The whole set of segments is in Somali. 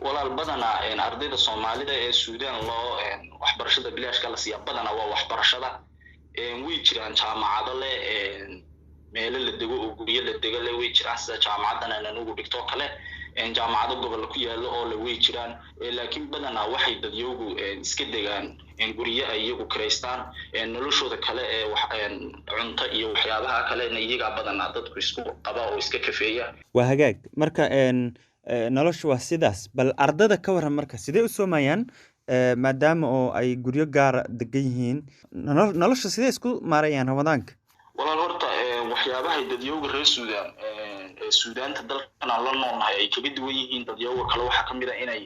Walaal, badanaa ardayda Soomaalida ee Suudaan loo waxbarashada bilaashka la siiyaa badanaa waa waxbarashada. Way jiraan jaamacado leh meelo la dego oo guryo la dego leh, way jiraan, sida jaamacaddan aan anugu dhigto kale, jaamacado gobolla ku yaalo oo le way jiraan. Laakiin badanaa waxay dadyoogu iska degaan guryo ay iyagu kiraystaan. Noloshooda kale ee cunto iyo waxyaabaha kalena iyagaa badanaa dadku isku qaba oo iska kafeeya. Waa hagaag. Marka nolosha waa sidaas. Bal ardada ka warran marka, sidee u soomayaan, maadaama oo ay guryo gaara degan yihiin? Nolosha sidee isku maareeyaan Ramadaanka? Walaal, horta waxyaabahay dadyooga reer Suudaan ee Suudaanta dalkan aan la noolnahay ay kaga duwan yihiin dadyooga kale waxaa kamid ah inay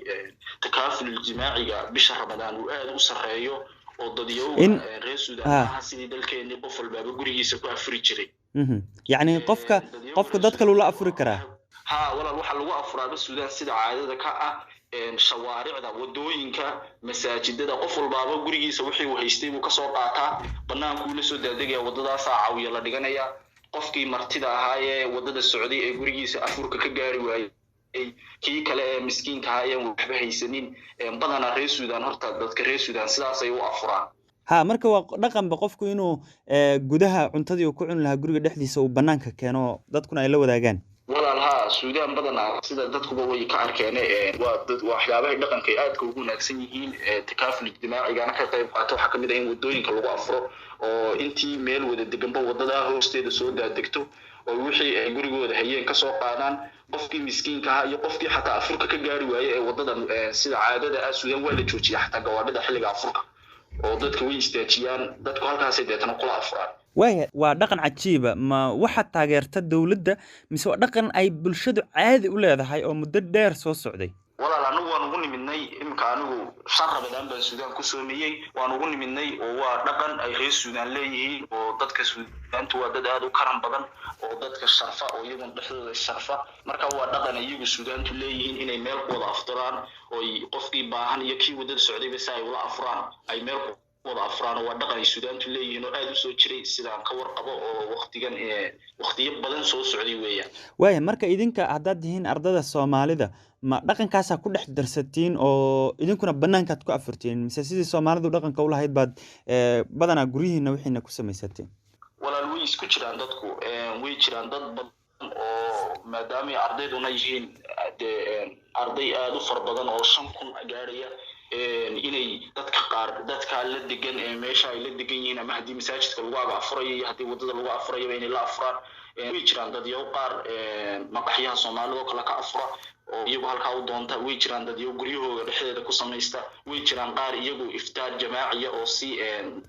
takaaful ijtimaaciga bisha Ramadaan uu aada u sarreeyo, oo dadyooga reer Suudaan maaha sidii dalkeenii qof walbaaba gurigiisa ku afuri jiray. Yacni qofka dad kale ula afuri karaa? Ha walaal, waxaa lagu afuraaba Suudaan sida caadada ka ah shawaaricda, wadooyinka, masaajidada. Qof walbaaba gurigiisa wixii uu haystay buu kasoo qaataa, banaankuu la soo daadegaya, wadadaasaa caawiya la dhiganaya. Qofkii martida ahaa ee wadada socday ee gurigiisa afurka ka gaari waayey, kii kale ee miskiinka ahaa ee waxba haysanin, badanaa reer Suudaan, horta dadka reer Suudaan sidaasay u afuraan. Ha, marka waa dhaqanba qofku inuu gudaha cuntadii uu ku cuni lahaa guriga dhexdiisa uu banaanka keeno, dadkuna ay la wadaagaan. Walaal, haa, Suudaan badanaa sida dadkuba way ka arkeen, waa dad waxyaabahay dhaqanka ay aadka ugu wanaagsan yihiin, takaaful ijtimaacigana ka qayb qaato, waxaa kamid ah in wadooyinka lagu afuro oo intii meel wada deganba wadadaa hoosteeda soo daadegto oo wixii ay gurigooda hayeen kasoo qaadaan, qofkii miskiinka ahaa iyo qofkii xataa afurka ka gaari waaye ee wadadan. Sida caadada ah Suudaan waa la joojiya xataa gawaadhida xilliga afurka oo dadka way istaajiyaan, dadku halkaasay deetana kula afuraan. Waaya, waa dhaqan cajiiba. Ma waxaad taageerta dowladda mise waa dhaqan ay bulshadu caadi u leedahay oo muddo dheer soo socday? Walaal, anigu waan ugu nimidnay. Iminka anigu 5 Ramadaan baan Suudaan ku soomiyey. Waan ugu nimidnay oo waa dhaqan ay reer Suudaan leeyihiin, oo dadka Suudaantu waa dad aada u karan badan oo dadka sharfa oo iyaguna dhexdooda sharfa. Marka waa dhaqan ay iyagu Suudaantu leeyihiin inay meel ku wada afturaan, oy qofkii baahan iyo kii waddada socdayba si ay ula afuraan, ay meel ku wada afuraan, oo waa dhaqan ay Suudaantu leeyihiin oo aada usoo jiray sidaan ka warqabo, oo waqtigan waqtiyo badan soo socday weeyaan. Waaya, marka idinka haddaad tihiin ardada Soomaalida, ma dhaqankaasaa ku dhex darsatiin oo idinkuna banaankaad ku afurtiin, mise sidii Soomaalidu dhaqanka u lahayd baad badanaa guryihiina wixiina ku samaysateen? Walaal, way isku jiraan dadku. Way jiraan dad badan oo maadaamay ardayduna yihiin dee arday aada u fara badan oo 5000 gaadhaya, inay dadka qaar dadka la degan ee meesha ay la degan yihiin, ama haddii masaajidka lagu ag afurayo iyo haddii waddada lagu afurayaba, inay la afuraan. Way jiraan dadyow qaar maqaxyaha Soomaalida oo kale ka afura oo iyagu halkaa u doonta. Way jiraan dadyow guryahooda dhexdeeda ku samaysta. Way jiraan qaar iyagu iftaar jamaaciya oo si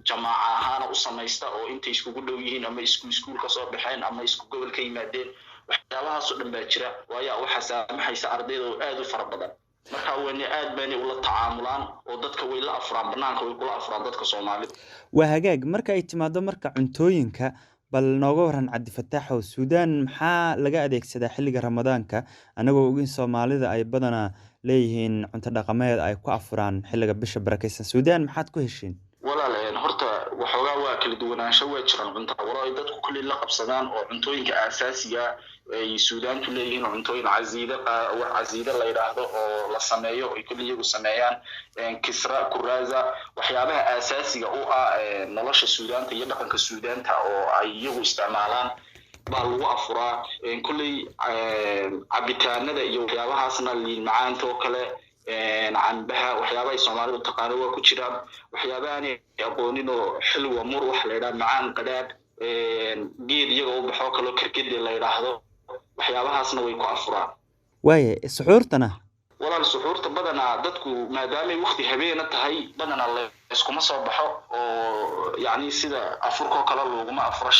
jamaaca ahaana u samaysta, oo intay iskugu dhow yihiin ama isku iskuul ka soo baxeen ama isku gobol ka yimaadeen. Waxyaabahaasoo dhan baa jira, waayo waxaa saamaxaysa ardayda oo aada u fara badan. Marka wayna aad bayna ula tacaamulaan oo dadka way la afuraan, banaanka way kula afuraan dadka Soomaalida. Waa hagaag. Marka ay timaado marka cuntooyinka, bal nooga waran, Cabdifataaxow, Suudaan maxaa laga adeegsadaa xilliga Ramadaanka, anagoo og in Soomaalida ay badanaa leeyihiin cunto dhaqameed ay ku afuraan xilliga bisha barakeysan? Suudaan maxaad ku heshiin? Walaal, horta waxoogaa waa kala duwanaansho, waa jiraan cunta walo ay dadku kulli la qabsadaan oo cuntooyinka aasaasiga ay Suudaantu leeyihiin, cuntooyin casiida, wax casiida la yidhaahdo oo la sameeyo, ay kulli iyagu sameeyaan, kisra, kuraza, waxyaabaha aasaasiga u ah nolosha Suudaanta iyo dhaqanka Suudaanta oo ay iyagu isticmaalaan baa lagu afuraa. Kulley cabitaanada iyo waxyaabahaasna, liin macaanta oo kale, canbaha, waxyaabahay Soomaalidu taqaano waa ku jiraan. Waxyaabahaanay aqoonin oo xilwa mur waxa la yidhaha, macaan qadhaadh, geed iyaga u baxoo kaloo kerkede la yidhaahdo, waxyaabahaasna way ku afuraan. Waaya, suxuurtana? Walaal, suxuurta badanaa dadku maadaamay waqti habeena tahay, badanaa layskuma soo baxo oo yacni sida afurkoo kale looguma afuro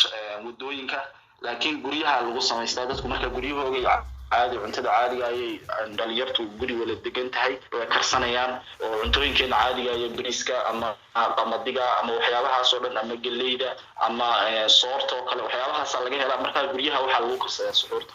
wadooyinka, laakiin guryaha lagu samaystaa. Dadku marka guryahooga caadi cuntada caadiga ayay dhalinyartu guri wala degan tahay way karsanayaan, oo cuntooyinkeena caadiga iyo bariiska ama qamadiga ama waxyaabahaas oo dhan ama geleyda ama soorta oo kale, waxyaabahaasa laga helaa. Marka guryaha waxaa lagu karsadaa suxuurta.